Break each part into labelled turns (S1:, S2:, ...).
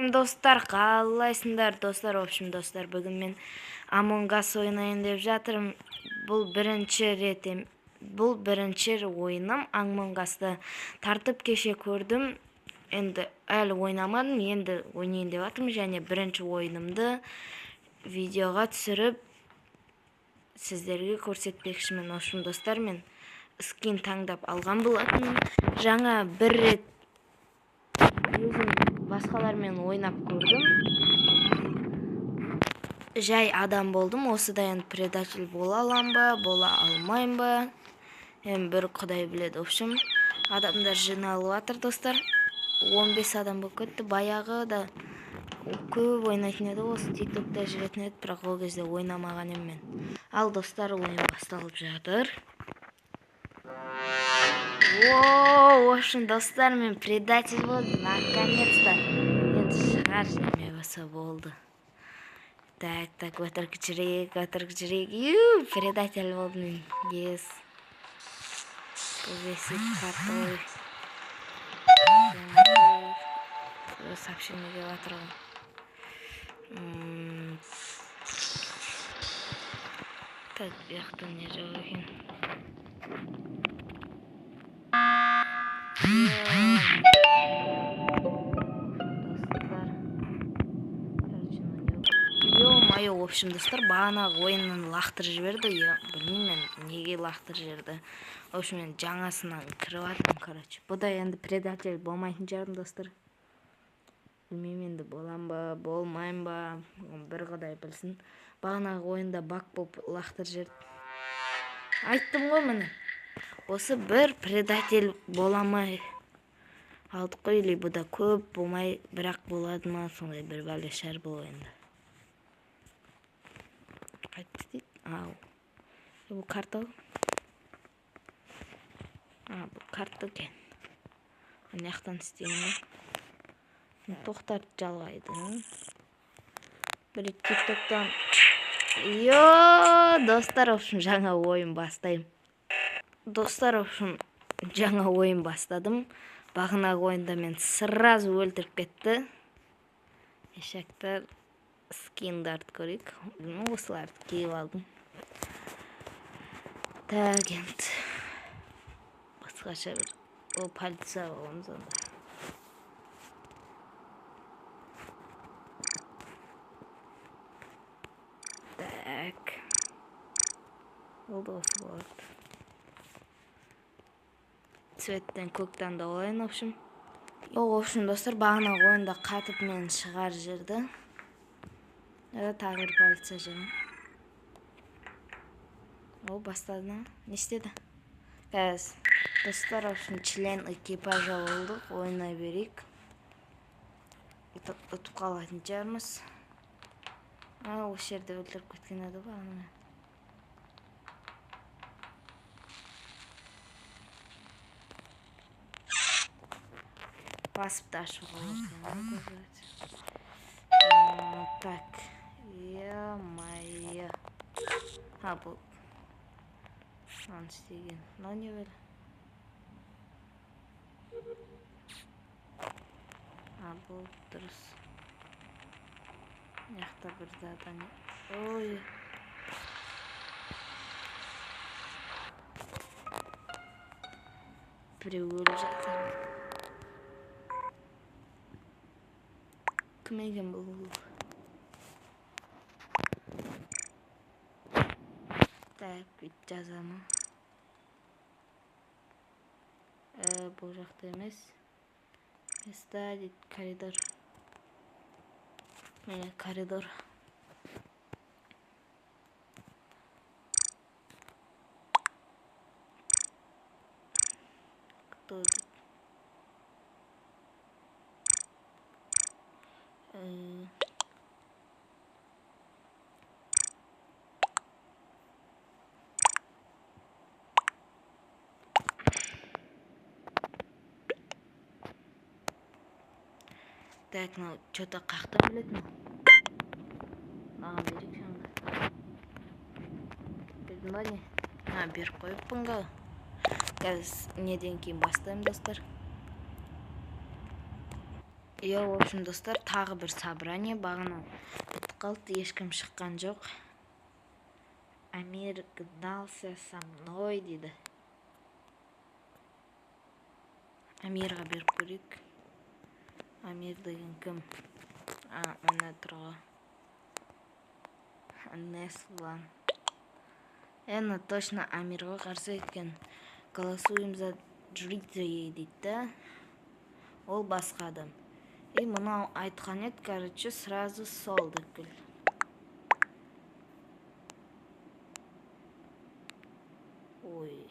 S1: Достар, қалайсыңдар, достар? В общем, достар, бүгін мен Among Us ойнайын деп жатырмын. Бұл бірінші рет, бұл бірінші ойыным. Among Us'ты тартып кеше көрдім. Енді әлі ойнамадым, енді ойнайын деп жатырмын. Және бірінші ойынымды видеоға түсіріп сіздерге көрсетпекшімін. В общем, достар, мен скин таңдап алған болатынмын. Жаңа бір рет өзім басқалармен ойнап көрдім. Жай адам болдым. Осыда енді предатель бола алам ба, бола алмаймын ба? Енді бір құдай біледі. В общем, адамдар жиналып жатыр, достар. 15 адам болып кетті. Баяғы да көп ойнайтын еді, осы TikTokта жүретін еді, бірақ ол кезде ойнамаған едім мен. Ал, достар, ойын басталып жатыр. О, в общем, достар, мен предатель болдым, наконец-то. Енді шығар жеме болса болды. Так, так, өтірік жүрек, өтірік жүрек. Ю, предатель болдым мен. Yes. Повесить картой. Сообщение келіп жатыр ғой. Так, бұл жақта не жоқ екен. Достар. Короче, ё-моё, в общем, достар, бағанағы ойыннан лақтырып жіберді. Я білмеймін мен неге лақтырып жіберді. В общем, мен жаңасынан кіріп жатырмын, короче. Бұда енді предатель болмайтын шығармын, достар. Білмеймін енді болам ба, болмаймын ба, оны бір құдай білсін. Бағанағы ойында баг болып лақтырып жіберді. Айттым ғой міне. Осы бір предатель бола алмай алдық қой, или бұда көп болмай, бірақ болады ма, сондай бір бәле шығар бұл ойында. Қайтып істейді? Ау. Бұл карта ғой. А, бұл карта екен. Мына жақтан істеймін ғой. Тоқтатып жалғайды. Бір рет TikToктан. Йо, достар, в общем, жаңа ойын бастаймын. Достар, в общем, жаңа ойын бастадым. Бағанағы ойында мен сразу өлтіріп кетті. Ешектер, скиндарды көрейік. Ну, осыларды киіп алдым. Так, енді басқаша бір о полиция боламыз онда. Так. Болды, осы болады. Цветтен көк таңдап алайын, в общем. О, в общем, достар, бағанағы ойында қатып мені шығарып жіберді. Тағы бір полиция жүр. О, бастады ма? Не істеді? Қазір, достар, в общем, член экипажа болдық. Ойнай берейік. Ұтып қалатын шығармыз. А, осы жерде өлтіріп кеткен еді ғой аны. Басып та ашуға болады. Так, е-мое. А, бұл мынаны істеген. Мынау не бәле? А, бұл дұрыс. Мына жақта бір задание. Ой. Біреу өліп жатыр. Кім екен бұл? Так, бүйтіп жаза ма? Бұл жақта емес. Места дейді, коридор. Міне коридор. Кто тут? Так, мынау чё-то қаяқтан біледі мынау? Маған берейік анда. Бердің ба не? А, беріп қойыппын ғой. Қазір неден кейін бастаймын, достар. Иә, в общем, достар, тағы бір собрание бағана бітіп қалды, ешкім шыққан жоқ. Амир гнался со мной дейді. Амирға беріп көрейік. Амир деген кім? А, міне тұр ғой. Неслан. Эна точно Амир ғой, қарсы екен. Голосуем за жрица дейді да. Ол басқа адам. И мынау айтқан еді, короче, сразу сол деп кел. Ой.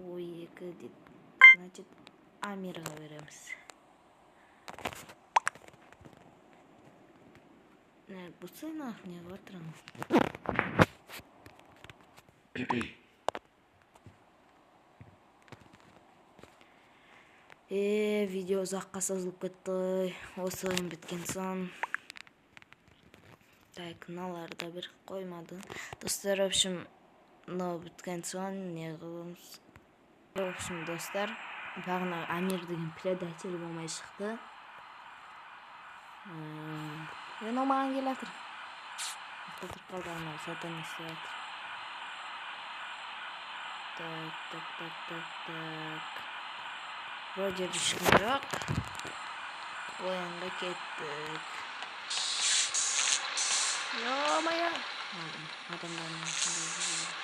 S1: Ой, екі дейді. Значит, Амирға береміз. Не, бұсы нах не жатыр анау? Видео ұзаққа созылып кетті. Осы ойын біткен соң. Так, мыналар да бір қоймады. Достар, в общем, мынау біткен соң не қыламыз? В общем, достар, бағана Амир деген предатель болмай шықты. Мынау маған келе жатыр. Отырып қалды, анау задание істеп жатыр. Так, так, так, так, так. Вроде ешкім жоқ. Ойынға кеттік. Ё-моё! Адамдардың ішінде.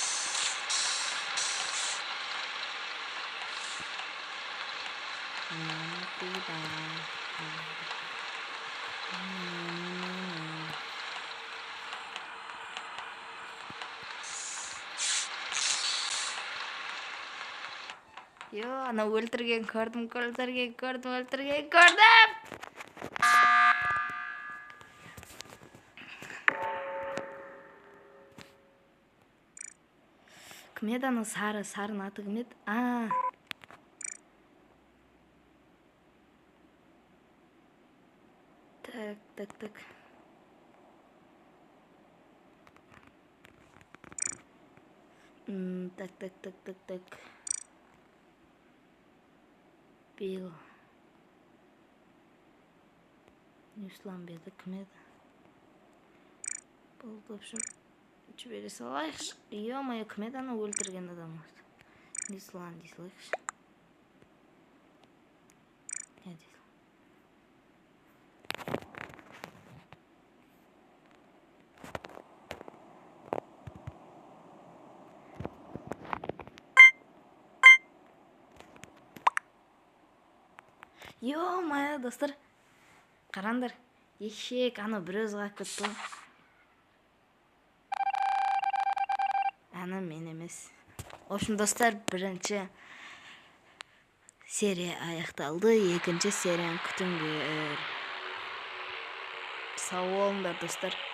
S1: Йо, ана өлтірген көрдім, өлтірген көрдім, өлтірген көрдім. Кім еді анау сары, сарының аты кім еді? А. Так, так, так. Так, так, так, так, так. Билл. Нюслан беді, кім еді? Болды, в общем, жібере салайықшы. Ё-моё, кім еді анау өлтірген адам осы? Нюслан дей салайықшы. Не дей сал- Ё-моё, достар. Қараңдар, ешек, ана бір өзі қалып кетті ғой. Ана мен емес. В общем, достар, бірінші серия аяқталды. Екінші серияны күтіңдер. Сау болыңдар, достар.